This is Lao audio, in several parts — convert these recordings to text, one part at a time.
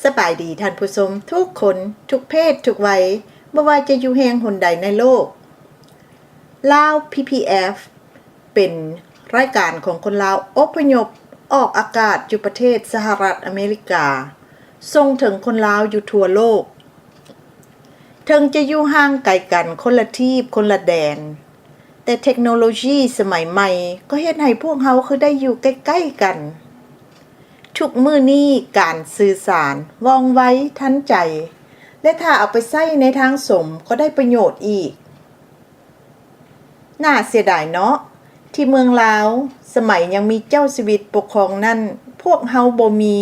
ສະບາຍດີທ່ານຜູ້ຊົມທຸກຄົນ ທຸກເພດ ທຸກໄວ, ບໍ່ວ່າຈະຢູ່ແຫ່ງຫົນໃດໃນໂລກ. ລາວ ພີພີເອັຟ ເປັນລາຍການຂອງຄົນລາວອົບພະຍົບອອກອາກາດຢູ່ປະເທດສະຫະລັດອາເມລິກາ, ສົ່ງເຖິງຄົນລາວຢູ່ທົ່ວໂລກ. ເຖິງຈະຢູ່ຫ່າງໄກກັນຄົນລະທີບຄົນລະແດນ, ແຕ່ເທັກໂນໂລຢີສະໄໝໃໝ່ກໍເຮັດໃຫ້ພວກເຮົາຄືໄດ້ຢູ່ໃກ້ໆກັນ. ທຸກມື້ນີ້ການສື່ສານວ່ອງໄວທັນໃຈ ແລະ ຖ້າເອົາໄປໃຊ້ໃນທາງສົມກໍໄດ້ປະໂຫຍດອີກ. ໜ້າເສຍດາຍເນາະ ທີ່ເມືອງລາວ ສະໄໝຍັງມີເຈົ້າຊີວິດປົກຄອງນັ້ນ ພວກເຮົາບໍ່ມີ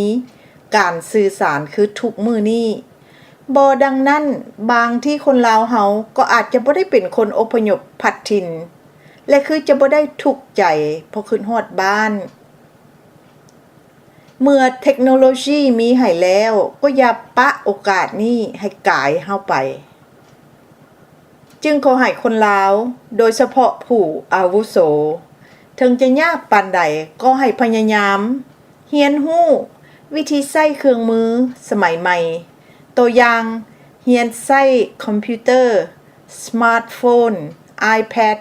ການສື່ສານຄືທຸກມື້ນີ້. ບໍ່ດັ່ງນັ້ນ, ບາງທີຄົນລາວເຮົາກໍອາດຈະບໍ່ໄດ້ເປັນຄົນອົບພະຍົບພັດຖິ່ນ ແລະ ຄືຈະບໍ່ໄດ້ທຸກໃຈເພາະຄິດຮອດບ້ານ. ເມື່ອເທັກໂນໂລຢີມີໃຫ້ແລ້ວ, ກໍຢ່າປະໂອກາດນີ້ໃຫ້ກາຍເຮົາໄປ. ຈຶ່ງຂໍໃຫ້ຄົນລາວ, ໂດຍສະເພາະຜູ້ອາວຸໂສ, ເຖິງຈະຍາກປານໃດກໍໃຫ້ພະຍາຍາມຮຽນຮູ້ວິທີໃຊ້ເຄື່ອງມືສະໄໝໃໝ່, ຕົວຢ່າງ, ຮຽນໃຊ້ຄອມພິວເຕີ, ສະມາດໂຟນ, ໄອແພດ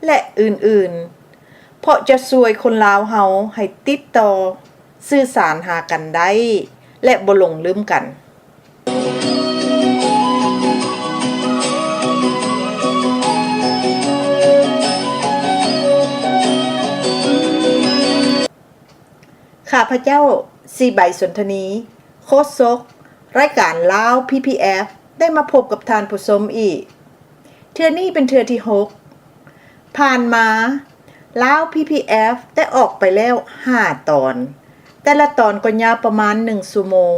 ແລະ ອື່ນໆ, ເພາະຈະຊ່ວຍຄົນລາວເຮົາໃຫ້ຕິດຕໍ່ສື່ສານຫາກັນໄດ້ ແລະ ບໍ່ຫຼົງລືມກັນ. ຂ້າພະເຈົ້າ ສີໃບສົນທະນີ, ໂຄສົກລາຍການລາວ ພີພີເອັຟ ໄດ້ມາພົບກັບທ່ານຜູ້ຊົມອີກ. ເທື່ອນີ້ເປັນເທື່ອທີຫົກ. ຜ່ານມາ, ລາວ ພີພີເອັຟ ໄດ້ອອກໄປແລ້ວຫ້າຕອນ, ແຕ່ລະຕອນກໍຍາວປະມານໜຶ່ງຊົ່ວໂມງ.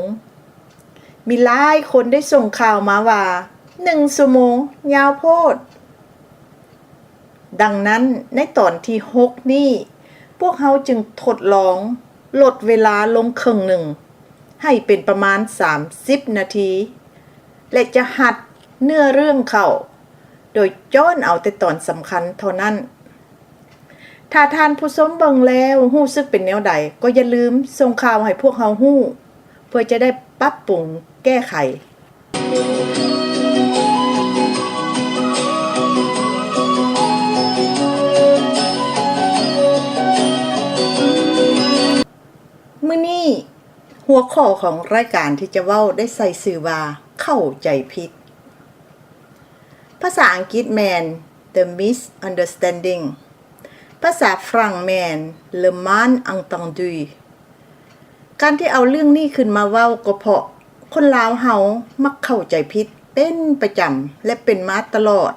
ມີຫຼາຍຄົນໄດ້ສົ່ງຂ່າວມາວ່າ ໜຶ່ງຊົ່ວໂມງຍາວໂພດ. ດັ່ງນັ້ນ, ໃນຕອນທີຫົກນີ້, ພວກເຮົາຈຶ່ງທົດລອງລົດເວລາລົງເຄິ່ງໜຶ່ງ ໃຫ້ເປັນປະມານສາມສິບນາທີ ແລະ ຈະຮັດເນື້ອເລື່ອງເຂົ້າ ໂດຍຈ້ອນເອົາແຕ່ຕອນສຳຄັນເທົ່ານັ້ນ. ຖ້າທ່ານຜູ້ຊົມເບິ່ງແລ້ວຮູ້ສຶກເປັນແນວໃດ, ກໍຢ່າລືມສົ່ງຂ່າວໃຫ້ພວກເຮົາຮູ້ ເພື່ອຈະໄດ້ປັບປຸງແກ້ໄຂ. ມື້ນີ້ ຫົວຂໍ້ຂອງລາຍການທີ່ຈະເວົ້າໄດ້ໃສ່ຊື່ວ່າ ເຂົ້າໃຈຜິດ. ພາສາອັງກິດແມ່ນ The Misunderstanding. ພາສາຝຣັ່ງແມ່ນ Le Malentendu. ການທີ່ເອົາເລື່ອງນີ້ຂຶ້ນມາເວົ້າກໍເພາະຄົນລາວເຮົາມັກເຂົ້າໃຈຜິດ ເປັນປະຈຳ ແລະ ເປັນມາຕະຫຼອດ.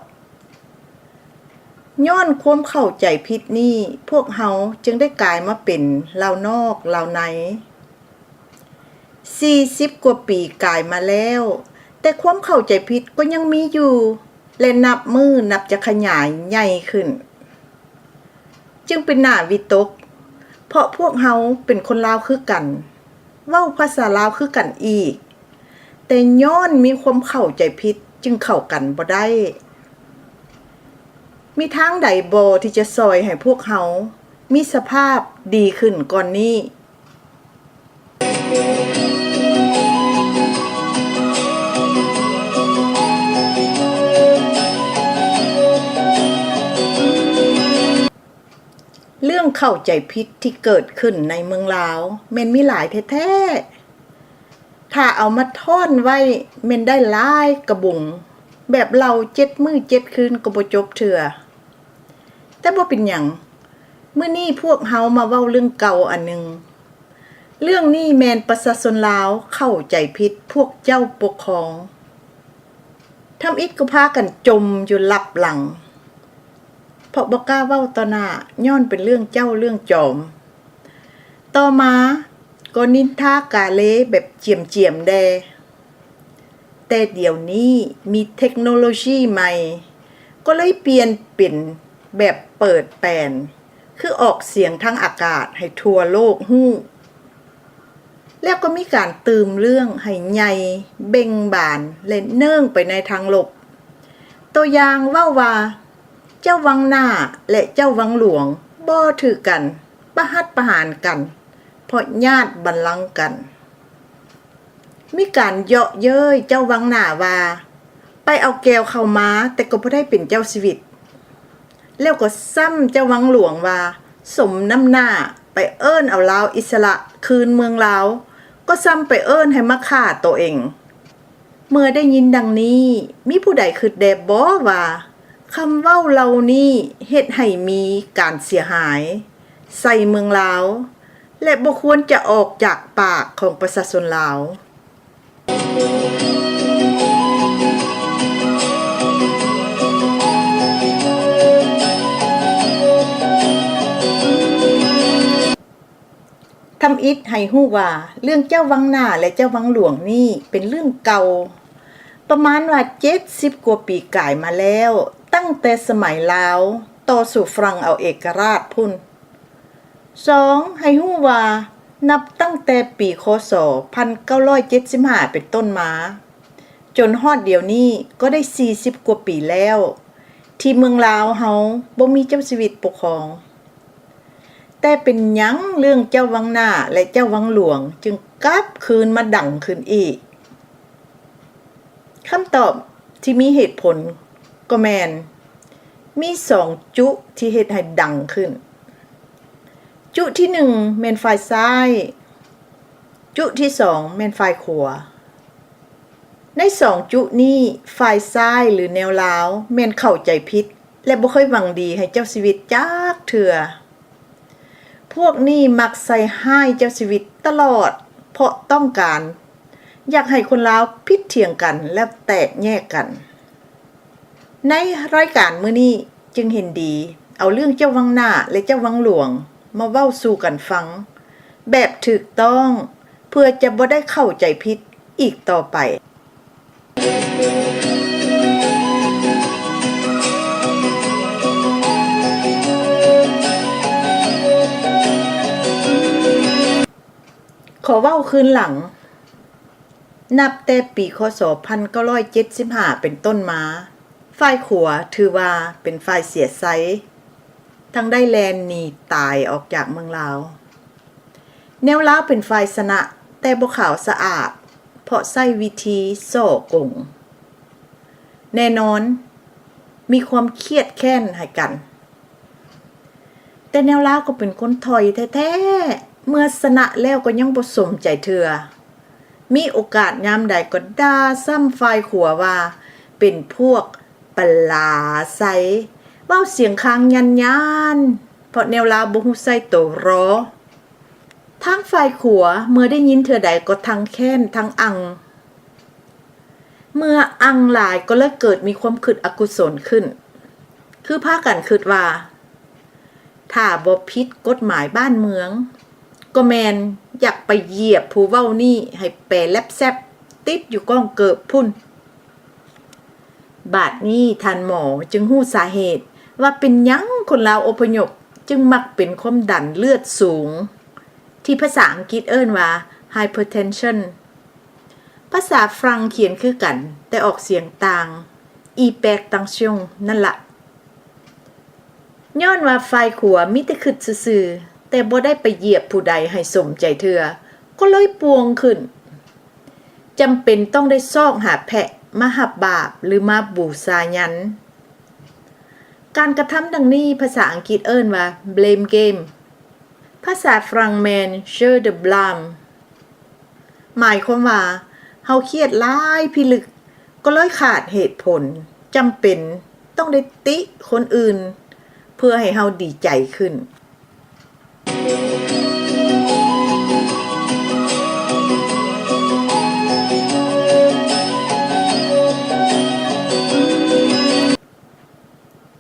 ຍ້ອນຄວາມເຂົ້າໃຈຜິດນີ້ ພວກເຮົາຈຶ່ງໄດ້ກາຍມາເປັນລາວນອກລາວໃນ. ສີ່ສິບກວ່າປີກາຍມາແລ້ວ, ແຕ່ຄວາມເຂົ້າໃຈຜິດກໍຍັງມີຢູ່ ແລະ ນັບມື້ນັບຈະຂະຫຍາຍໃຫຍ່ຂຶ້ນ. ຈຶ່ງເປັນໜ້າວິຕົກ, ເພາະພວກເຮົາເປັນຄົນລາວຄືກັນ, ເວົ້າພາສາລາວຄືກັນອີກ, ແຕ່ຍ້ອນມີຄວາມເຂົ້າໃຈຜິດຈຶ່ງເຂົ້າກັນບໍ່ໄດ້. ມີທາງໃດບໍ່ທີ່ຈະຊ່ອຍໃຫ້ພວກເຮົາມີສະພາບດີຂຶ້ນກ່ອນນີ້? ເລື່ອງເຂົ້າໃຈຜິດທີ່ເກີດຂຶ້ນໃນເມືອງລາວແມ່ນມີຫຼາຍແທ້ໆ. ຖ້າເອົາມາທ້ອນໄວ້ແມ່ນໄດ້ຫຼາຍກະບຸງ, ແບບເລົ່າເຈັດມື້ເຈັດຄືນກໍບໍ່ຈົບເທື່ອ. ແຕ່ບໍ່ເປັນຫຍັງ, ມື້ນີ້ພວກເຮົາມາເວົ້າເລື່ອງເກົ່າອັນໜຶ່ງ. ເລື່ອງນີ້ແມ່ນປະຊາຊົນລາວເຂົ້າໃຈຜິດພວກເຈົ້າປົກຄອງ. ທຳອິດກໍພາກັນຈົ່ມຢູ່ລັບຫຼັງ, ເພາະບໍ່ກ້າເວົ້າຕໍ່ໜ້າ, ຍ້ອນເປັນເລື່ອງເຈົ້າເລື່ອງຈອມ. ຕໍ່ມາກໍນິນທາກາເລແບບຈຽມໆແດ່. ແຕ່ດຽວນີ້ມີເທັກໂນໂລຊີໃໝ່, ກໍເລີຍປ່ຽນເປັນແບບເປີດແປນ, ຄືອອກສຽງທາງອາກາດໃຫ້ທົ່ວໂລກຮູ້. ແລ້ວກໍມີການຕື່ມເລື່ອງໃຫ້ໃຫຍ່ເບັ່ງບານ ແລະ ເນີ້ງໄປໃນທາງລົບ. ຕົວຢ່າງເວົ້າວ່າ ເຈົ້າວັງໜ້າ ແລະ ເຈົ້າວັງຫຼວງບໍ່ຖືກກັນ, ປະຫັດປະຫານກັນ ເພາະຍາດບັນລັງກັນ. ມີການເຍາະເຍີ້ຍເຈົ້າວັງໜ້າວ່າ ໄປເອົາແກວເຂົ້າມາ ແຕ່ກໍບໍ່ໄດ້ເປັນເຈົ້າຊີວິດ. ແລ້ວກໍຊ້ຳເຈົ້າວັງຫຼວງວ່າ ສົມນ້ຳໜ້າ ໄປເອີ້ນເອົາລາວອິດສະຫຼະຄືນເມືອງລາວ, ກໍຊ້ຳໄປເອີ້ນໃຫ້ມາຂ້າໂຕເອງ. ເມື່ອໄດ້ຍິນດັ່ງນີ້, ມີຜູ້ໃດຄິດແດ່ບໍ່ວ່າ ຄຳເວົ້າເຫຼົ່ານີ້ເຮັດໃຫ້ມີການເສຍຫາຍໃສ່ເມືອງລາວ ແລະ ບໍ່ຄວນຈະອອກຈາກປາກຂອງປະຊາຊົນລາວ. ທຳອິດໃຫ້ຮູ້ວ່າ ເລື່ອງເຈົ້າວັງໜ້າ ແລະ ເຈົ້າວັງຫຼວງນີ້ເປັນເລື່ອງເກົ່າ, ປະມານວ່າເຈັດສິບກວ່າປີກາຍມາແລ້ວ, ຕັ້ງແຕ່ສະໄໝລາວຕໍ່ສູ້ຝຣັ່ງເອົາເອກະລາດພຸ້ນ. ສອງ ໃຫ້ຮູ້ວ່າ ນັບຕັ້ງແຕ່ປີ ຄ.ສ. ພັນເກົ້າຮ້ອຍເຈັດສິບຫ້າ ເປັນຕົ້ນມາ, ຈົນຮອດດຽວນີ້ກໍໄດ້ສີ່ສິບກວ່າປີແລ້ວ ທີ່ເມືອງລາວເຮົາບໍ່ມີເຈົ້າຊີວິດປົກຄອງ. ແຕ່ເປັນຫຍັງເລື່ອງເຈົ້າວັງໜ້າ ແລະ ເຈົ້າວັງຫຼວງຈຶ່ງກັບຄືນມາດັງຂຶ້ນອີກ? ຄຳຕອບທີ່ມີເຫດຜົນກໍແມ່ນ ມີສອງຈຸທີ່ເຮັດໃຫ້ດັງຂຶ້ນ. ຈຸທີໜຶ່ງແມ່ນຝ່າຍຊ້າຍ, ຈຸທີສອງແມ່ນຝ່າຍຂວາ. ໃນສອງຈຸນີ້, ຝ່າຍຊ້າຍ ຫຼື ແນວລາວ ແມ່ນເຂົ້າໃຈຜິດ ແລະ ບໍ່ເຄີຍຫວັງດີໃຫ້ເຈົ້າຊີວິດຈັກເທື່ອ. ພວກນີ້ມັກໃສ່ຮ້າຍເຈົ້າຊີວິດຕະຫຼອດ ເພາະຕ້ອງການຢາກໃຫ້ຄົນລາວຜິດຖຽງກັນ ແລ້ວແຕກແຍກກັນ. ໃນລາຍການມື້ນີ້ຈຶ່ງເຫັນດີເອົາເລື່ອງເຈົ້າວັງໜ້າ ແລະ ເຈົ້າວັງຫຼວງມາເວົ້າສູ່ກັນຟັງແບບຖືກຕ້ອງ ເພື່ອຈະບໍ່ໄດ້ເຂົ້າໃຈຜິດອີກຕໍ່ໄປ. ຂໍເວົ້າຄືນຫຼັງ, ນັບແຕ່ປີ ຄ.ສ. ພັນເກົ້າຮ້ອຍເຈັດສິບຫ້າ ເປັນຕົ້ນມາ, ຝ່າຍຂວາຖືວ່າເປັນຝ່າຍເສຍໄຊ, ທັງໄດ້ແລ່ນໜີຕາຍອອກຈາກເມືອງລາວ. ແນວລາວເປັນຝ່າຍຊະນະ, ແຕ່ບໍ່ຂາວສະອາດ, ເພາະໃຊ້ວິທີສໍ້ໂກງ. ແນ່ນອນ, ມີຄວາມຄຽດແຄ້ນໃຫ້ກັນ. ແຕ່ແນວລາວກໍເປັນຄົນຖອຍແທ້ໆ, ເມື່ອຊະນະແລ້ວກໍຍັງບໍ່ສົມໃຈເທື່ອ. ມີໂອກາດຍາມໃດກໍດ່າຊ້ຳຝ່າຍຂວາວ່າເປັນພວກປະຫຼາໄຊ, ເວົ້າສຽງຄາງຍານໆ, ເພາະແນວລາວບໍ່ຮູ້ໃຊ້ໂຕ ຣ. ທາງຝ່າຍຂວາເມື່ອໄດ້ຍິນເທື່ອໃດກໍທັງແຄ້ນທັງອັ່ງ. ເມື່ອອັ່ງຫຼາຍກໍເລີຍເກີດມີຄວາມຄິດອະກຸສົນຂຶ້ນ ຄືພາກັນຄິດວ່າ ຖ້າບໍ່ຜິດກົດໝາຍບ້ານເມືອງ ກໍແມ່ນຢາກໄປຢຽບຜູ້ເວົ້ານີ້ໃຫ້ແປແລັບແຊັບ ຕິດຢູ່ກ້ອງເກີບພຸ້ນ. ບາດນີ້ທ່ານໝໍຈຶ່ງຮູ້ສາເຫດວ່າເປັນຫຍັງຄົນລາວອົບພະຍົບຈຶ່ງມັກເປັນຄວາມດັນເລືອດສູງ ທີ່ພາສາອັງກິດເອີ້ນວ່າ hypertension. ພາສາຝຣັ່ງຂຽນຄືກັນ, ແຕ່ອອກສຽງຕ່າງ, hypertension ນັ້ນລະ. ຍ້ອນວ່າຝ່າຍຂົວມີແຕ່ຄິດຊື່ໆ, ແຕ່ບໍ່ໄດ້ໄປຢຽບຜູ້ໃດໃຫ້ສົມໃຈເທື່ອ, ກໍເລີຍປ່ວງຂຶ້ນ. ຈຳເປັນຕ້ອງໄດ້ຊອກຫາແພະມາຮັບບາບ ຫຼື ມາບູຊາຍັນ. ການກະທຳດັ່ງນີ້ພາສາອັງກິດເອີ້ນວ່າ blame game. ພາສາຝຣັ່ງແມ່ນ jeu de blâme. ໝາຍຄວາມວ່າ ເຮົາຄຽດຫຼາຍພິລຶກ ກໍເລີຍຂາດເຫດຜົນ, ຈຳເປັນຕ້ອງໄດ້ຕິຄົນອື່ນ ເພື່ອໃຫ້ເຮົາດີໃຈຂຶ້ນ.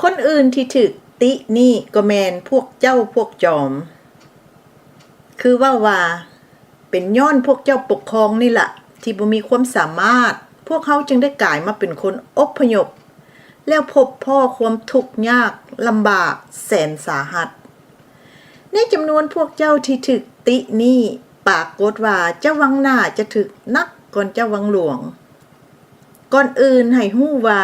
ຄົນອື່ນທີ່ຖືກຕິນີ້ກໍແມ່ນພວກເຈົ້າພວກຈອມ ຄືເວົ້າວ່າ ເປັນຍ້ອນພວກເຈົ້າປົກຄອງນີ້ລະ ທີ່ບໍ່ມີຄວາມສາມາດ, ພວກເຮົາຈຶ່ງໄດ້ກາຍມາເປັນຄົນອົບພະຍົບ ແລ້ວພົບພໍ້ຄວາມທຸກຍາກລຳບາກແສນສາຫັດ. ໃນຈຳນວນພວກເຈົ້າທີ່ຖືກຕິນີ້ ປາກົດວ່າເຈົ້າວັງໜ້າຈະຖືກໜັກກ່ອນເຈົ້າວັງຫຼວງ. ກ່ອນອື່ນໃຫ້ຮູ້ວ່າ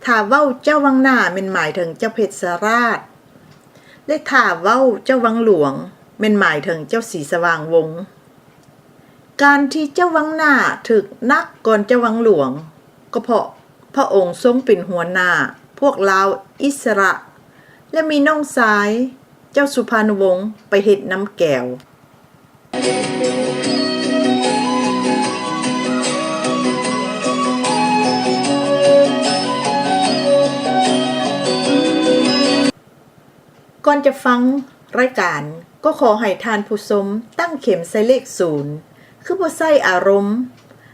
ຖ້າເວົ້າເຈົ້າວັງໜ້າແມ່ນໝາຍເຖິງເຈົ້າເພັດສະລາດ ແລະ ຖ້າເວົ້າເຈົ້າວັງຫຼວງແມ່ນໝາຍເຖິງເຈົ້າສີສະຫວ່າງວົງ. ການທີ່ເຈົ້າວັງໜ້າຖືກໜັກກ່ອນເຈົ້າວັງຫຼວງ ກໍເພາະພະອົງຊົງເປັນຫົວໜ້າພວກລາວອິດສະຫຼະ ແລະ ມີນ້ອງຊາຍເຈົ້າສຸພານຸວົງໄປເຮັດນຳແກວ. ກ່ອນຈະຟັງລາຍການ ກໍຂໍໃຫ້ທ່ານຜູ້ຊົມຕັ້ງເຂັມໃສ່ເລກສູນ ຄືບໍ່ໃຊ້ອາລົມ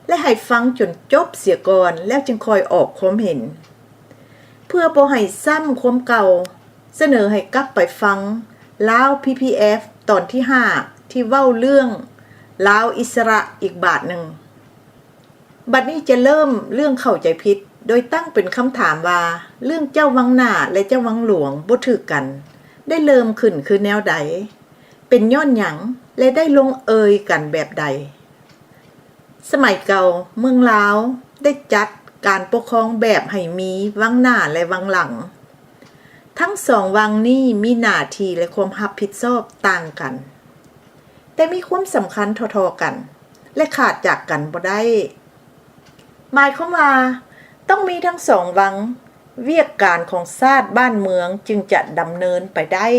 ແລະ ໃຫ້ຟັງຈົນຈົບເສຍກ່ອນ ແລ້ວຈຶ່ງຄ່ອຍອອກຄວາມເຫັນ. ເພື່ອບໍ່ໃຫ້ຊ້ຳຄວາມເກົ່າ, ສະເໜີໃຫ້ກັບໄປຟັງລາວ PPF ຕອນທີຫ້າ ທີ່ເວົ້າເລື່ອງລາວອິດສະຫຼະອີກບາດໜຶ່ງ. ບັດນີ້ຈະເລີ່ມເລື່ອງເຂົ້າໃຈຜິດ ໂດຍຕັ້ງເປັນຄຳຖາມວ່າ ເລື່ອງເຈົ້າວັງໜ້າ ແລະ ເຈົ້າວັງຫຼວງບໍ່ຖືກກັນ ໄດ້ເລີ່ມຂຶ້ນຄືແນວໃດ, ເປັນຍ້ອນຫຍັງ ແລະ ໄດ້ລົງເອີຍກັນແບບໃດ? ສະໄໝເກົ່າ ເມືອງລາວໄດ້ຈັດການປົກຄອງແບບໃຫ້ມີວັງໜ້າ ແລະ ວັງຫຼັງ. ທັງສອງວັງນີ້ມີໜ້າທີ່ ແລະ ຄວາມຮັບຜິດຊອບຕ່າງກັນ, ແຕ່ມີຄວາມສຳຄັນທໍ່ໆກັນ ແລະ ຂາດຈາກກັນບໍ່ໄດ້. ໝາຍຄວາມວ່າ ຕ້ອງມີທັງສອງວັງ, ວຽກການຂອງຊາດບ້ານເມືອງຈຶ່ງຈະດຳເນີນໄປໄດ້.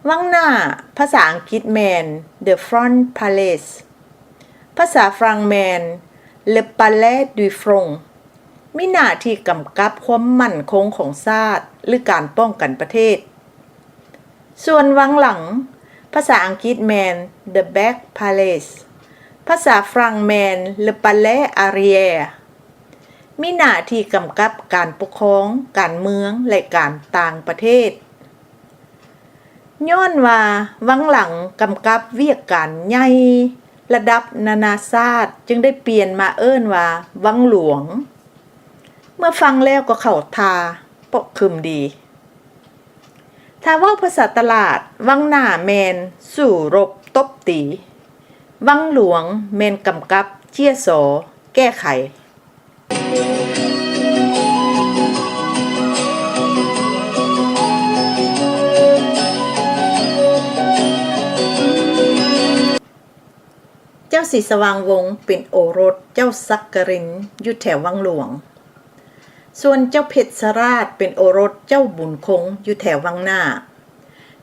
ວັງໜ້າ ພາສາອັງກິດແມ່ນ The Front Palace, ພາສາຝຣັ່ງແມ່ນ Le Palais du Front, ມີໜ້າທີ່ກຳກັບຄວາມໝັ້ນຄົງຂອງຊາດ ຫຼື ການປ້ອງກັນປະເທດ. ສ່ວນວັງຫຼັງ ພາສາອັງກິດແມ່ນ The Back Palace, ພາສາຝຣັ່ງແມ່ນ Le Palais Arrière, ມີໜ້າທີ່ກຳກັບການປົກຄອງ, ການເມືອງ ແລະ ການຕ່າງປະເທດ. ຍ້ອນວ່າວັງຫຼັງກຳກັບວຽກການໃຫຍ່ລະດັບນານາຊາດ ຈຶ່ງໄດ້ປ່ຽນມາເອີ້ນວ່າວັງຫຼວງ. ເມື່ອຟັງແລ້ວກໍເຂົ້າທ່າ ເພາະຄຶມດີ. ຖ້າເວົ້າພາສາຕະຫຼາດ, ວັງໜ້າແມ່ນສູ້ລົບຕົບຕີ, ວັງຫຼວງແມ່ນກຳກັບເຈ້ຍສໍແກ້ໄຂ. ເຈົ້າສີສະຫວ່າງວົງເປັນໂອລົດເຈົ້າສັກກະລິນຢູ່ແຖວວັງຫຼວງ, ສ່ວນເຈົ້າເພັດຊະລາດເປັນໂອລົດເຈົ້າບຸນຄົງຢູ່ແຖວວັງໜ້າ.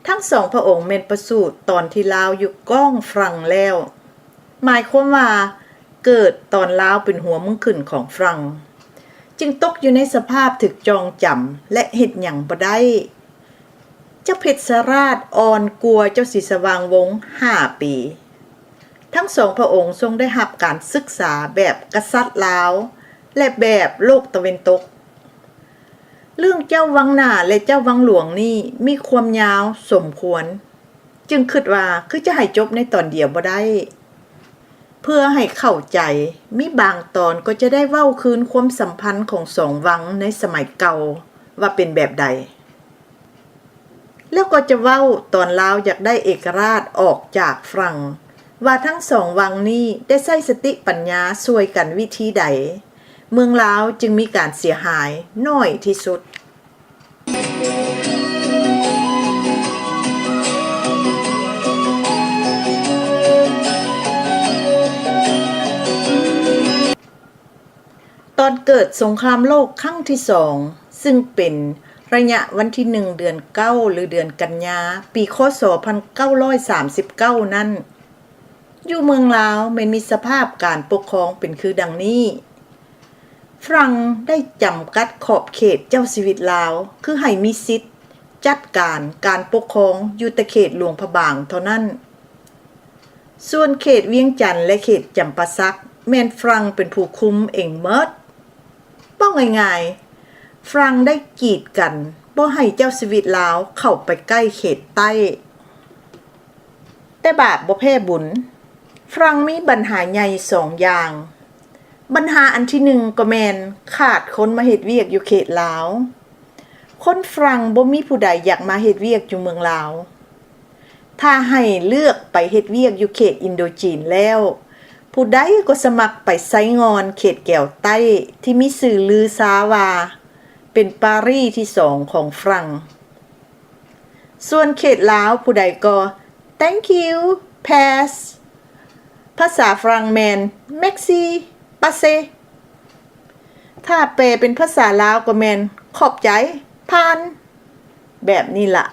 ທັງສອງພະອົງແມ່ນປະສູດຕອນທີ່ລາວຢູ່ກ້ອງຝຣັ່ງແລ້ວ, ໝາຍຄວາມວ່າເກີດຕອນລາວເປັນຫົວເມືອງຂຶ້ນຂອງຝຣັ່ງ, ຈຶ່ງຕົກຢູ່ໃນສະພາບຖືກຈອງຈຳ ແລະ ເຮັດຫຍັງບໍ່ໄດ້. ເຈົ້າເພັດຊະລາດອ່ອນກວ່າເຈົ້າສີສະຫວ່າງວົງຫ້າປີ. ທັງສອງພະອົງຊົງໄດ້ຮັບການສຶກສາແບບກະສັດລາວ ແລະ ແບບໂລກຕາເວັນຕົກ. ເລື່ອງເຈົ້າວັງໜ້າ ແລະ ເຈົ້າວັງຫຼວງນີ້ມີຄວາມຍາວສົມຄວນ, ຈຶ່ງຄິດວ່າຄືຈະໃຫ້ຈົບໃນຕອນດຽວບໍ່ໄດ້. ເພື່ອໃຫ້ເຂົ້າໃຈ, ມີບາງຕອນກໍຈະໄດ້ເວົ້າຄືນຄວາມສຳພັນຂອງສອງວັງໃນສະໄໝເກົ່າວ່າເປັນແບບໃດ. ແລ້ວກໍຈະເວົ້າຕອນລາວຢາກໄດ້ເອກະລາດອອກຈາກຝຣັ່ງ ວ່າທັງສອງວັງນີ້ໄດ້ໃຊ້ສະຕິປັນຍາຊ່ວຍກັນວິທີໃດ, ເມືອງລາວຈຶ່ງມີການເສຍຫາຍໜ້ອຍທີ່ສຸດ. ຕອນເກີດສົງຄາມໂລກຄັ້ງທີສອງ ຊຶ່ງເປັນໄລຍະວັນທີໜຶ່ງ ເດືອນເກົ້າ ຫຼື ເດືອນກັນຍາ ປີ ຄ.ສ. ພັນເກົ້າຮ້ອຍສາມສິບເກົ້າ ນັ້ນ, ຢູ່ເມືອງລາວແມ່ນມີສະພາບການປົກຄອງເປັນຄືດັ່ງນີ້. ຝຣັ່ງໄດ້ຈຳກັດຂອບເຂດເຈົ້າຊີວິດລາວ, ຄືໃຫ້ມີສິດຈັດການການປົກຄອງຢູ່ແຕ່ເຂດຫຼວງພະບາງເທົ່ານັ້ນ. ສ່ວນເຂດວຽງຈັນ ແລະ ເຂດຈຳປາສັກ ແມ່ນຝຣັ່ງເປັນຜູ້ຄຸມເອງໝົດ. ເວົ້າງ່າຍໆ, ຝຣັ່ງໄດ້ກີດກັນບໍ່ໃຫ້ເຈົ້າຊີວິດລາວເຂົ້າໄປໃກ້ເຂດໃຕ້. ແຕ່ບາບບໍ່ແພ້ບຸນ, ຝຣັ່ງມີບັນຫາໃຫຍ່ສອງຢ່າງ. ບັນຫາອັນທີໜຶ່ງກໍແມ່ນຂາດຄົນມາເຮັດວຽກຢູ່ເຂດລາວ. ຄົນຝຣັ່ງບໍ່ມີຜູ້ໃດຢາກມາເຮັດວຽກຢູ່ເມືອງລາວ. ຖ້າໃຫ້ເລືອກໄປເຮັດວຽກຢູ່ເຂດອິນໂດຈີນແລ້ວ, ຜູ້ໃດກໍສະໝັກໄປໄຊງ່ອນເຂດແກວໃຕ້ ທີ່ມີຊື່ລືຊາວ່າເປັນປາຣີທີສອງຂອງຝຣັ່ງ. ສ່ວນເຂດລາວຜູ້ໃດກໍ Thank you, pass. ພາສາຝຣັ່ງແມ່ນ Merci, passé. ຖ້າແປເປັນພາສາລາວກໍແມ່ນ ຂອບໃຈ, ຜ່ານ. ແບບນີ້ລະ.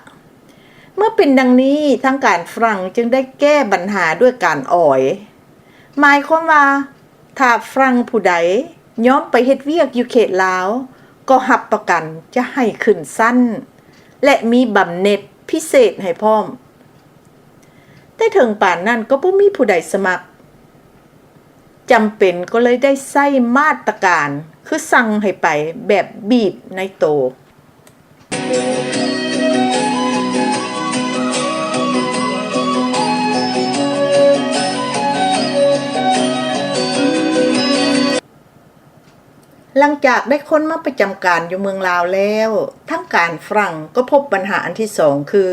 ເມື່ອເປັນດັ່ງນີ້, ທາງການຝຣັ່ງຈຶ່ງໄດ້ແກ້ບັນຫາດ້ວຍການອອຍ. ໝາຍຄວາມວ່າ ຖ້າຝຣັ່ງຜູ້ໃດຍອມໄປເຮັດວຽກຢູ່ເຂດລາວ, ກໍຮັບປະກັນຈະໃຫ້ຂຶ້ນຊັ້ນ ແລະ ມີບຳເໜັດພິເສດໃຫ້ພ້ອມ. ແຕ່ເຖິງປານນັ້ນກໍບໍ່ມີຜູ້ໃດສະໝັກ. ຈຳເປັນກໍເລີຍໄດ້ໃຊ້ມາດຕະການ ຄືສັ່ງໃຫ້ໄປແບບບີບໃນໂຕ. ຫຼັງຈາກໄດ້ຄົນມາປະຈຳການຢູ່ເມືອງລາວແລ້ວ, ທາງການຝຣັ່ງກໍພົບບັນຫາອັນທີສອງ ຄື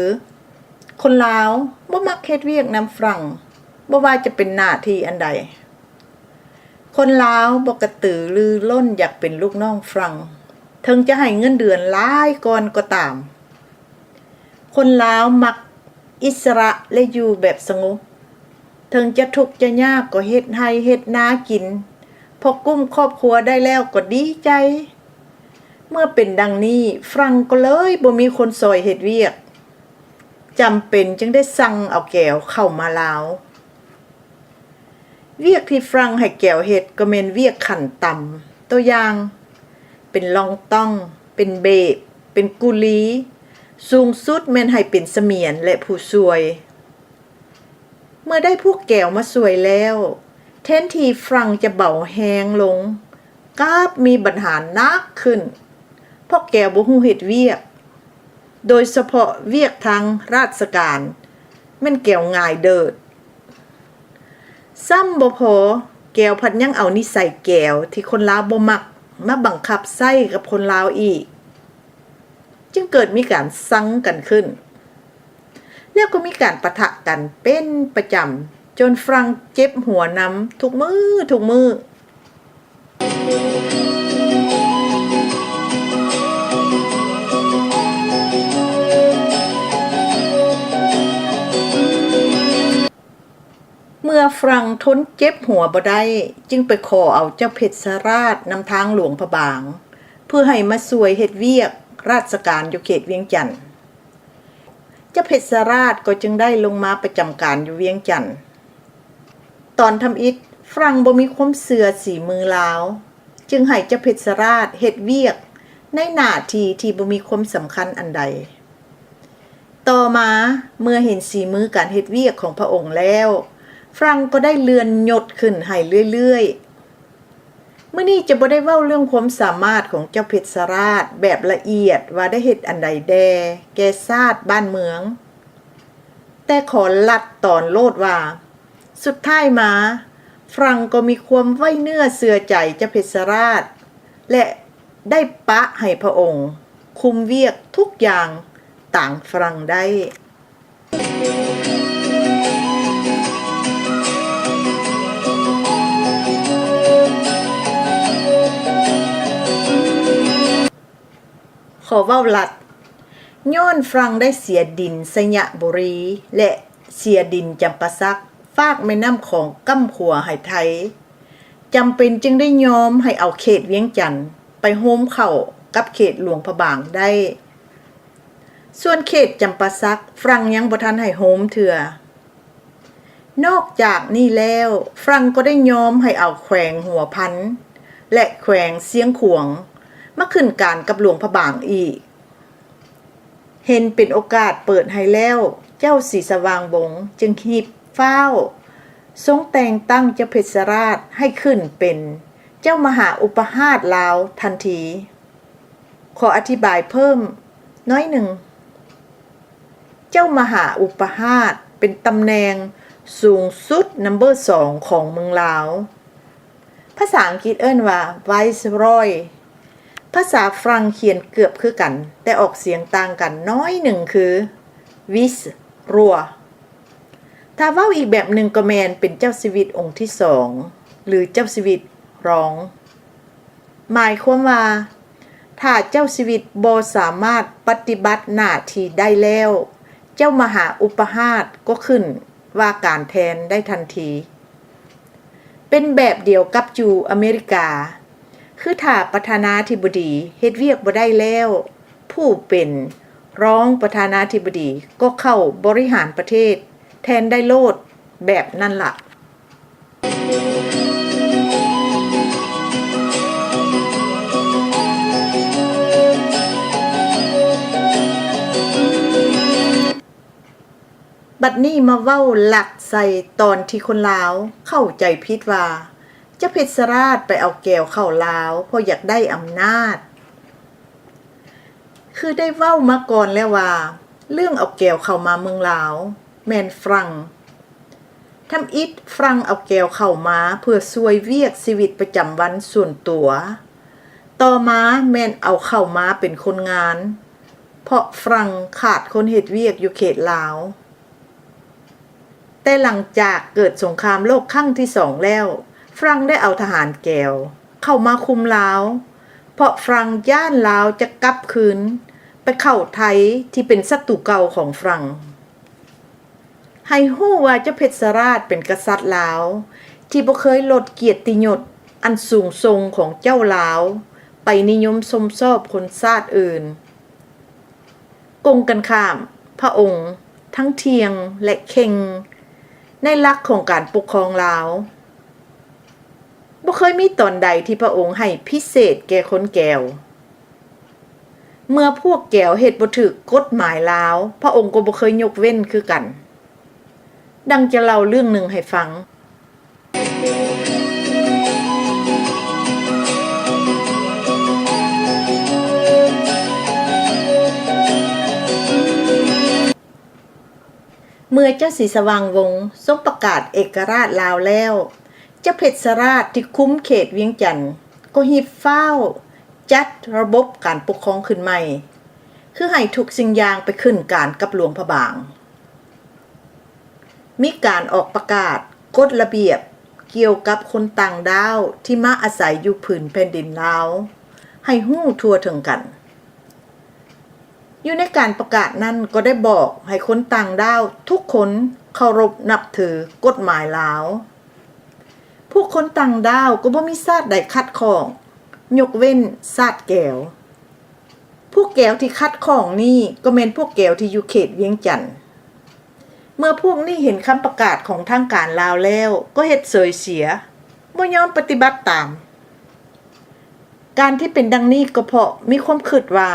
ຄົນລາວບໍ່ມັກເຮັດວຽກນຳຝຣັ່ງ, ບໍ່ວ່າຈະເປັນໜ້າທີ່ອັນໃດ. ຄົນລາວບໍ່ກະຕືລືລົ້ນຢາກເປັນລູກນ້ອງຝຣັ່ງ, ເຖິງຈະໃຫ້ເງິນເດືອນຫຼາຍກ່ອນກໍຕາມ. ຄົນລາວມັກອິດສະຫຼະ ແລະ ຢູ່ແບບສະຫງົບ. ເຖິງຈະທຸກຈະຍາກກໍເຮັດໄຮ່ເຮັດນາກິນ, ພໍກຸ້ມຄອບຄົວໄດ້ແລ້ວກໍດີໃຈ. ເມື່ອເປັນດັ່ງນີ້, ຝຣັ່ງກໍເລີຍບໍ່ມີຄົນຊ່ອຍເຮັດວຽກ. ຈຳເປັນຈຶ່ງໄດ້ສັ່ງເອົາແກວເຂົ້າມາລາວ. ວຽກທີ່ຝຣັ່ງໃຫ້ແກວເຮັດກໍແມ່ນວຽກຂັ້ນຕ່ຳ, ຕົວຢ່າງ ເປັນລອງຕ້ອງ, ເປັນເບກ, ເປັນກູລີ, ສູງສຸດແມ່ນໃຫ້ເປັນສະໝຽນ ແລະ ຜູ້ຊ່ວຍ. ເມື່ອໄດ້ພວກແກວມາຊ່ວຍແລ້ວ, ແທນທີ່ຝຣັ່ງຈະເບົາແຮງລົງ, ກັບມີບັນຫາໜັກຂຶ້ນ, ເພາະແກວບໍ່ຮູ້ເຮັດວຽກ, ໂດຍສະເພາະວຽກທາງລາຊະການ ແມ່ນແກວຫງາຍເດີດ. ຊ້ຳບໍ່ພໍ, ແກວພັດຍັງເອົານິໄສແກວທີ່ຄົນລາວບໍ່ມັກມາບັງຄັບໃຊ້ກັບຄົນລາວອີກ, ຈຶ່ງເກີດມີການຊັງກັນຂຶ້ນ. ແລ້ວກໍມີການປະທະກັນເປັນປະຈຳ, ຈົນຝຣັ່ງເຈັບຫົວນຳທຸກມື້, ທຸກມື້. ເມື່ອຝຣັ່ງທົນເຈັບຫົວບໍ່ໄດ້, ຈຶ່ງໄປຂໍເອົາເຈົ້າເພັດຊະລາດນຳທາງຫຼວງພະບາງ ເພື່ອໃຫ້ມາຊ່ວຍເຮັດວຽກລາຊະການຢູ່ເຂດວຽງຈັນ. ເຈົ້າເພັດຊະລາດກໍຈຶ່ງໄດ້ລົງມາປະຈຳການຢູ່ວຽງຈັນ. ຕອນທຳອິດ, ຝຣັ່ງບໍ່ມີຄວາມເຊື່ອສີມືລາວ, ຈຶ່ງໃຫ້ເຈົ້າເພັດຊະລາດເຮັດວຽກໃນໜ້າທີ່ທີ່ບໍ່ມີຄວາມສຳຄັນອັນໃດ. ຕໍ່ມາ, ເມື່ອເຫັນສີມືການເຮັດວຽກຂອງພະອົງແລ້ວ, ຝຣັ່ງກໍໄດ້ເລື່ອນຍົດຂຶ້ນໃຫ້ເລື້ອຍໆ. ມື້ນີ້ຈະບໍ່ໄດ້ເວົ້າເລື່ອງຄວາມສາມາດຂອງເຈົ້າເພັດຊະລາດແບບລະອຽດວ່າໄດ້ເຮັດອັນໃດແດ່ແກ່ຊາດບ້ານເມືອງ, ແຕ່ຂໍລັດຕອນໂລດວ່າ ສຸດທ້າຍມາ ຝຣັ່ງກໍມີຄວາມໄວ້ເນື້ອເຊື່ອໃຈເຈົ້າເພັດຊະລາດ ແລະ ໄດ້ປະໃຫ້ພະອົງຄຸມວຽກທຸກຢ່າງຕາງຝຣັ່ງໄດ້. ຂໍເວົ້າລັດ, ຍ້ອນຝຣັ່ງໄດ້ເສຍດິນໄຊຍະບູລີ ແລະ ເສຍດິນຈຳປາສັກ ຟາກແມ່ນ້ຳຂອງກ້ຳຂວາໃຫ້ໄທ, ຈຳເປັນຈຶ່ງໄດ້ຍອມໃຫ້ເອົາເຂດວຽງຈັນໄປໂຮມເຂົ້າກັບເຂດຫຼວງພະບາງໄດ້. ສ່ວນເຂດຈຳປາສັກ ຝຣັ່ງຍັງບໍ່ທັນໃຫ້ໂຮມເທື່ອ. ນອກຈາກນີ້ແລ້ວ ຝຣັ່ງກໍໄດ້ຍອມໃຫ້ເອົາແຂວງຫົວພັນ ແລະ ແຂວງຊຽງຂວາງ ມາຂຶ້ນການກັບຫຼວງພະບາງອີກ. ເຫັນເປັນໂອກາດເປີດໃຫ້ແລ້ວ, ເຈົ້າສີສະຫວ່າງວົງຈຶ່ງຮີບຟ້າວຊົງແຕ່ງຕັ້ງເຈົ້າເພັດຊະລາດໃຫ້ຂຶ້ນເປັນເຈົ້າມະຫາອຸປະຫາດລາວທັນທີ. ຂໍອະທິບາຍເພີ່ມໜ້ອຍໜຶ່ງ. ເຈົ້າມະຫາອຸປະຫາດເປັນຕຳແໜ່ງສູງສຸດນຳເບີສອງຂອງເມືອງລາວ. ພາສາອັງກິດເອີ້ນວ່າ Viceroy. ພາສາຝຣັ່ງຂຽນເກືອບຄືກັນ, ແຕ່ອອກສຽງຕ່າງກັນໜ້ອຍໜຶ່ງຄື Vice-Roi. ຖ້າເວົ້າອີກແບບໜຶ່ງກໍແມ່ນເປັນເຈົ້າຊີວິດອົງທີສອງ ຫຼື ເຈົ້າຊີວິດຮອງ. ໝາຍຄວາມວ່າ ຖ້າເຈົ້າຊີວິດບໍ່ສາມາດປະຕິບັດໜ້າທີ່ໄດ້ແລ້ວ, ເຈົ້າມະຫາອຸປະຫາດກໍຂຶ້ນວ່າການແທນໄດ້ທັນທີ. ເປັນແບບດຽວກັບຢູ່ອາເມລິກາ, ຄືຖ້າປະທານາທິບໍດີເຮັດວຽກບໍ່ໄດ້ແລ້ວ, ຜູ້ເປັນຮອງປະທານາທິບໍດີກໍເຂົ້າບໍລິຫານປະເທດແທນໄດ້ໂລດ, ແບບນັ້ນລະ. ບັດນີ້ມາເວົ້າລັກໃສ່ຕອນທີ່ຄົນລາວເຂົ້າໃຈຜິດວ່າ ເຈົ້າເພັດຊະລາດໄປເອົາແກວເຂົ້າລາວເພາະຢາກໄດ້ອຳນາດ. ຄືໄດ້ເວົ້າມາກ່ອນແລ້ວວ່າ ເລື່ອງເອົາແກວເຂົ້າມາເມືອງລາວແມ່ນຝຣັ່ງ. ທຳອິດຝຣັ່ງເອົາແກວເຂົ້າມາເພື່ອຊ່ວຍວຽກຊີວິດປະຈຳວັນສ່ວນຕົວ, ຕໍ່ມາແມ່ນເອົາເຂົ້າມາເປັນຄົນງານ, ເພາະຝຣັ່ງຂາດຄົນເຮັດວຽກຢູ່ເຂດລາວ. ແຕ່ຫຼັງຈາກເກີດສົງຄາມໂລກຄັ້ງທີສອງແລ້ວ, ຝຣັ່ງໄດ້ເອົາທະຫານແກວເຂົ້າມາຄຸມລາວ, ເພາະຝຣັ່ງຢ້ານລາວຈະກັບຄືນໄປເຂົ້າໄທທີ່ເປັນສັດຕູເກົ່າຂອງຝຣັ່ງ. ໃຫ້ຮູ້ວ່າເຈົ້າເພັດຊະລາດເປັນກະສັດລາວທີ່ບໍ່ເຄີຍລົດກຽດຕິຍົດອັນສູງສົ່ງຂອງເຈົ້າລາວໄປນິຍົມຊົມຊອບຄົນຊາດອື່ນ. ກົງກັນຂ້າມ, ພະອົງທັງທ່ຽງ ແລະ ເຄັ່ງໃນຫຼັກຂອງການປົກຄອງລາວ. ບໍ່ເຄີຍມີຕອນໃດທີ່ພະອົງໃຫ້ພິເສດແກ່ຄົນແກວ. ເມື່ອພວກແກວເຮັດບໍ່ຖືກກົດໝາຍລາວ, ພະອົງກໍບໍ່ເຄີຍຍົກເວັ້ນຄືກັນ. ດັ່ງຈະເລົ່າເລື່ອງໜຶ່ງໃຫ້ຟັງ. ເມື່ອເຈົ້າສີສະຫວ່າງວົງຊົງປະກາດເອກະລາດລາວແລ້ວ, ເຈົ້າເພັດຊະລາດທີ່ຄຸມເຂດວຽງຈັນກໍຮີບຟ້າວຈັດລະບົບການປົກຄອງຂຶ້ນໃໝ່, ຄືໃຫ້ທຸກສິ່ງຢ່າງໄປຂຶ້ນການກັບຫຼວງພະບາງ. ມີການອອກປະກາດກົດລະບຽບກ່ຽວກັບຄົນຕ່າງດ້າວທີ່ມາອາໄສຢູ່ຜືນແຜ່ນດິນລາວໃຫ້ຮູ້ທົ່ວເຖິງກັນ. ຢູ່ໃນການປະກາດນັ້ນກໍໄດ້ບອກໃຫ້ຄົນຕ່າງດ້າວທຸກຄົນເຄົາລົບນັບຖືກົດໝາຍລາວ. ຜູ້ຄົນຕ່າງດ້າວກໍບໍ່ມີຊາດໃດຂັດຂ້ອງ, ຍົກເວັ້ນຊາດແກວ. ພວກແກວທີ່ຂັດຂ້ອງນີ້ກໍແມ່ນພວກແກວທີ່ຢູ່ເຂດວຽງຈັນ. ເມື່ອພວກນີ້ເຫັນຄຳປະກາດຂອງທາງການລາວແລ້ວ ກໍເຮັດເສີຍເສຍ, ບໍ່ຍອມປະຕິບັດຕາມ. ການທີ່ເປັນດັ່ງນີ້ກໍເພາະມີຄວາມຄິດວ່າ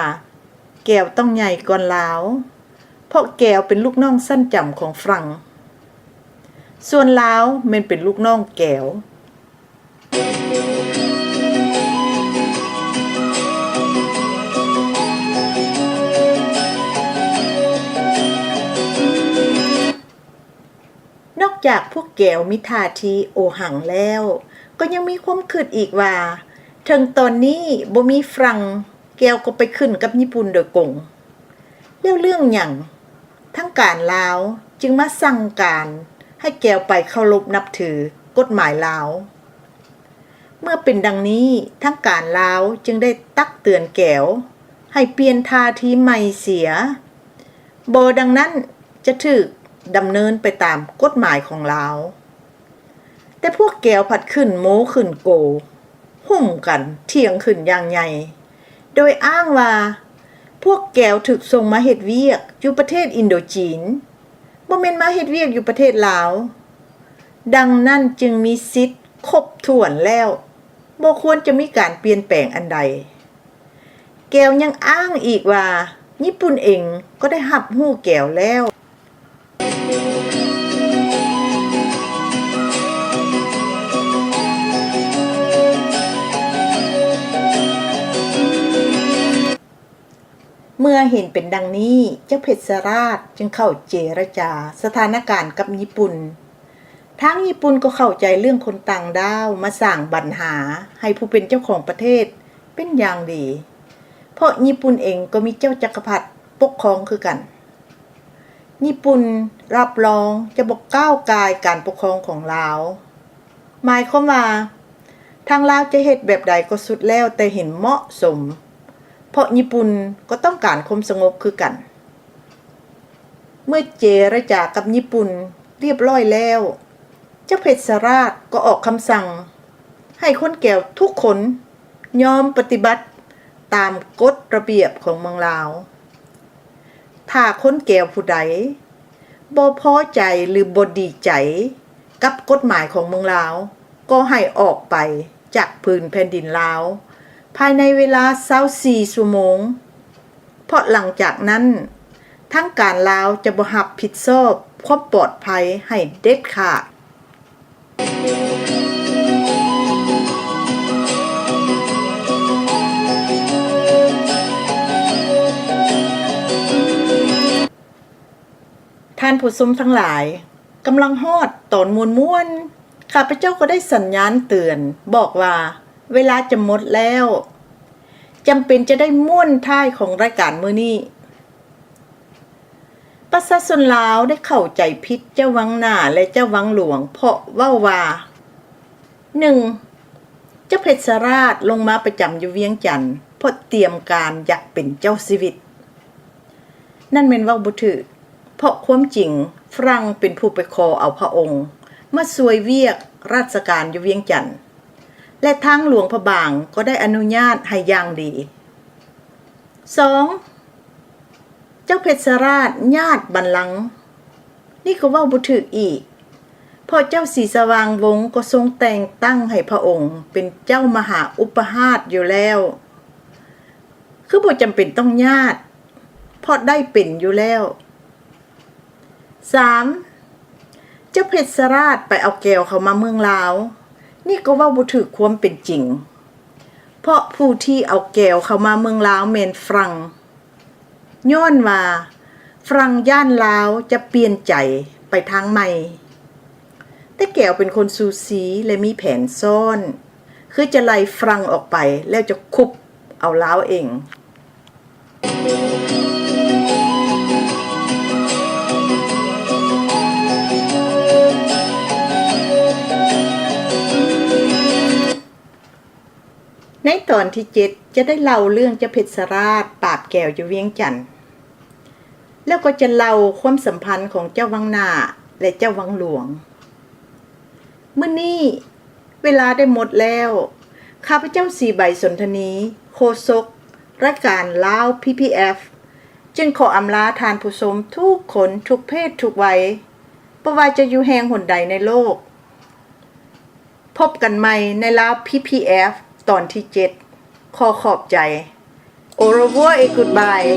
ແກວຕ້ອງໃຫຍ່ກ່ອນລາວ, ເພາະແກວເປັນລູກນ້ອງຊັ້ນຈຳຂອງຝຣັ່ງ, ສ່ວນລາວແມ່ນເປັນລູກນ້ອງແກວ. ຈາກພວກແກວມີທ່າທີໂອຫັງແລ້ວ ກໍຍັງມີຄວາມຄິດອີກວ່າ ເຖິງຕອນນີ້ບໍ່ມີຝຣັ່ງ ແກວກໍໄປຂຶ້ນກັບຍີ່ປຸ່ນໂດຍກົງ. ແລ້ວເລື່ອງຫຍັງທາງການລາວຈຶ່ງມາສັ່ງການໃຫ້ແກວໄປເຄົາລົບນັບຖືກົດໝາຍລາວ? ເມື່ອເປັນດັ່ງນີ້ ທາງການລາວຈຶ່ງໄດ້ຕັກເຕືອນແກວໃຫ້ປ່ຽນທ່າທີໃໝ່ເສຍ, ບໍ່ດັ່ງນັ້ນຈະຖືກດຳເນີນໄປຕາມກົດໝາຍຂອງລາວ. ແຕ່ພວກແກວພັດຂຶ້ນໂມຂຶ້ນໂກ, ຫຸ້ມກັນຖຽງຂຶ້ນຢ່າງໃຫຍ່ ໂດຍອ້າງວ່າ ພວກແກວຖືກສົ່ງມາເຮັດວຽກຢູ່ປະເທດອິນໂດຈີນ, ບໍ່ແມ່ນມາເຮັດວຽກຢູ່ປະເທດລາວ. ດັ່ງນັ້ນຈຶ່ງມີສິດຄົບຖ້ວນແລ້ວ, ບໍ່ຄວນຈະມີການປ່ຽນແປງອັນໃດ. ແກວຍັງອ້າງອີກວ່າ ຍີ່ປຸ່ນເອງກໍໄດ້ຮັບຮູ້ແກວແລ້ວ. ເມື່ອເຫັນເປັນດັ່ງນີ້ ເຈົ້າເພັດຊະລາດຈຶ່ງເຂົ້າເຈລະຈາສະຖານະການກັບຍີ່ປຸ່ນ. ທາງຍີ່ປຸ່ນກໍເຂົ້າໃຈເລື່ອງຄົນຕ່າງດ້າວມາສ້າງບັນຫາໃຫ້ຜູ້ເປັນເຈົ້າຂອງປະເທດເປັນຢ່າງດີ, ເພາະຍີ່ປຸ່ນເອງກໍມີເຈົ້າຈັກກະພັດປົກຄອງຄືກັນ. ຍີ່ປຸ່ນຮັບຮອງຈະບໍ່ກ້າວກ່າຍການປົກຄອງຂອງລາວ, ໝາຍຄວາມວ່າ ທາງລາວຈະເຮັດແບບໃດກໍສຸດແລ້ວແຕ່ເຫັນເໝາະສົມ, ເພາະຍີ່ປຸ່ນກໍຕ້ອງການຄວາມສະຫງົບຄືກັນ. ເມື່ອເຈລະຈາກັບຍີ່ປຸ່ນລຽບຮ້ອຍແລ້ວ, ເຈົ້າເພັດຊະລາດກໍອອກຄຳສັ່ງໃຫ້ຄົນແກວທຸກຄົນຍອມປະຕິບັດຕາມກົດລະບຽບຂອງເມືອງລາວ. ຖ້າຄົນແກວຜູ້ໃດບໍ່ພໍໃຈ ຫຼື ບໍ່ດີໃຈກັບກົດໝາຍຂອງເມືອງລາວ, ກໍໃຫ້ອອກໄປຈາກພື້ນແຜ່ນດິນລາວ ພາຍໃນເວລາຊາວສີ່ຊົ່ວໂມງ, ເພາະຫຼັງຈາກນັ້ນ ທາງການລາວຈະບໍ່ຮັບຜິດຊອບຄວາມປອດໄພໃຫ້ເດັດຂາດ. ທ່ານຜູ້ຊົມທັງຫຼາຍ, ກຳລັງຮອດຕອນມ່ວນໆ, ຂ້າພະເຈົ້າກໍໄດ້ສັນຍານເຕືອນບອກວ່າ ເວລາຈະໝົດແລ້ວ, ຈຳເປັນຈະໄດ້ມ້ວນທ້າຍຂອງລາຍການມື້ນີ້. ປະຊາຊົນລາວໄດ້ເຂົ້າໃຈຜິດເຈົ້າວັງໜ້າ ແລະ ເຈົ້າວັງຫຼວງ ເພາະເວົ້າວ່າ ໜຶ່ງ ເຈົ້າເພັດຊະລາດລົງມາປະຈຳຢູ່ວຽງຈັນ ເພາະຕຽມການຢາກເປັນເຈົ້າຊີວິດ. ນັ້ນແມ່ນເວົ້າບໍ່ຖືກ, ເພາະຄວາມຈິງຝຣັ່ງເປັນຜູ້ໄປຂໍເອົາພະອົງມາຊ່ວຍວຽກລາຊະການຢູ່ວຽງຈັນ ແລະ ທາງຫຼວງພະບາງກໍໄດ້ອະນຸຍາດໃຫ້ຢ່າງດີ. ສອງ ເຈົ້າເພັດຊະລາດຍາດບັນລັງ, ນີ້ກໍເວົ້າບໍ່ຖືກອີກ, ເພາະເຈົ້າສີສະຫວ່າງວົງກໍຊົງແຕ່ງຕັ້ງໃຫ້ພະອົງເປັນເຈົ້າມະຫາອຸປະຮາດຢູ່ແລ້ວ, ຄືບໍ່ຈຳເປັນຕ້ອງຍາດ, ເພາະໄດ້ເປັນຢູ່ແລ້ວ. ສາມ ເຈົ້າເພັດຊະລາດໄປເອົາແກວເຂົ້າມາເມືອງລາວ, ນີ້ກໍເວົ້າບໍ່ຖືກຄວາມເປັນຈິງ, ເພາະຜູ້ທີ່ເອົາແກວເຂົ້າມາເມືອງລາວແມ່ນຝຣັ່ງ, ຍ້ອນວ່າຝຣັ່ງຢ້ານລາວຈະປ່ຽນໃຈໄປທາງໃໝ່. ແຕ່ແກວເປັນຄົນສູສີ ແລະ ມີແຜນຊ້ອນ, ຄືຈະໄລ່ຝຣັ່ງອອກໄປ ແລ້ວຈະຄຸບເອົາລາວເອງ. ໃນຕອນທີເຈັດ ຈະໄດ້ເລົ່າເລື່ອງເຈົ້າເພັດຊະລາດປາບແກວຢູ່ວຽງຈັນ, ແລ້ວກໍຈະເລົ່າຄວາມສຳພັນຂອງເຈົ້າວັງໜ້າ ແລະ ເຈົ້າວັງຫຼວງ. ມື້ນີ້ເວລາໄດ້ໝົດແລ້ວ, ຂ້າພະເຈົ້າ ສີໃບ ສົນທະນີ ໂຄສົກລາຍການລາວ ພີພີເອັຟ ຈຶ່ງຂໍອຳລາທ່ານຜູ້ຊົມທຸກຄົນ ທຸກເພດທຸກໄວ, ບໍ່ວ່າຈະຢູ່ແຫ່ງຫົນໃດໃນໂລກ. ພົບກັນໃໝ່ໃນລາວ ພີພີເອັຟ ຕອນທີເຈັດ. ຂໍຂອບໃຈ. Au revoir et goodbye.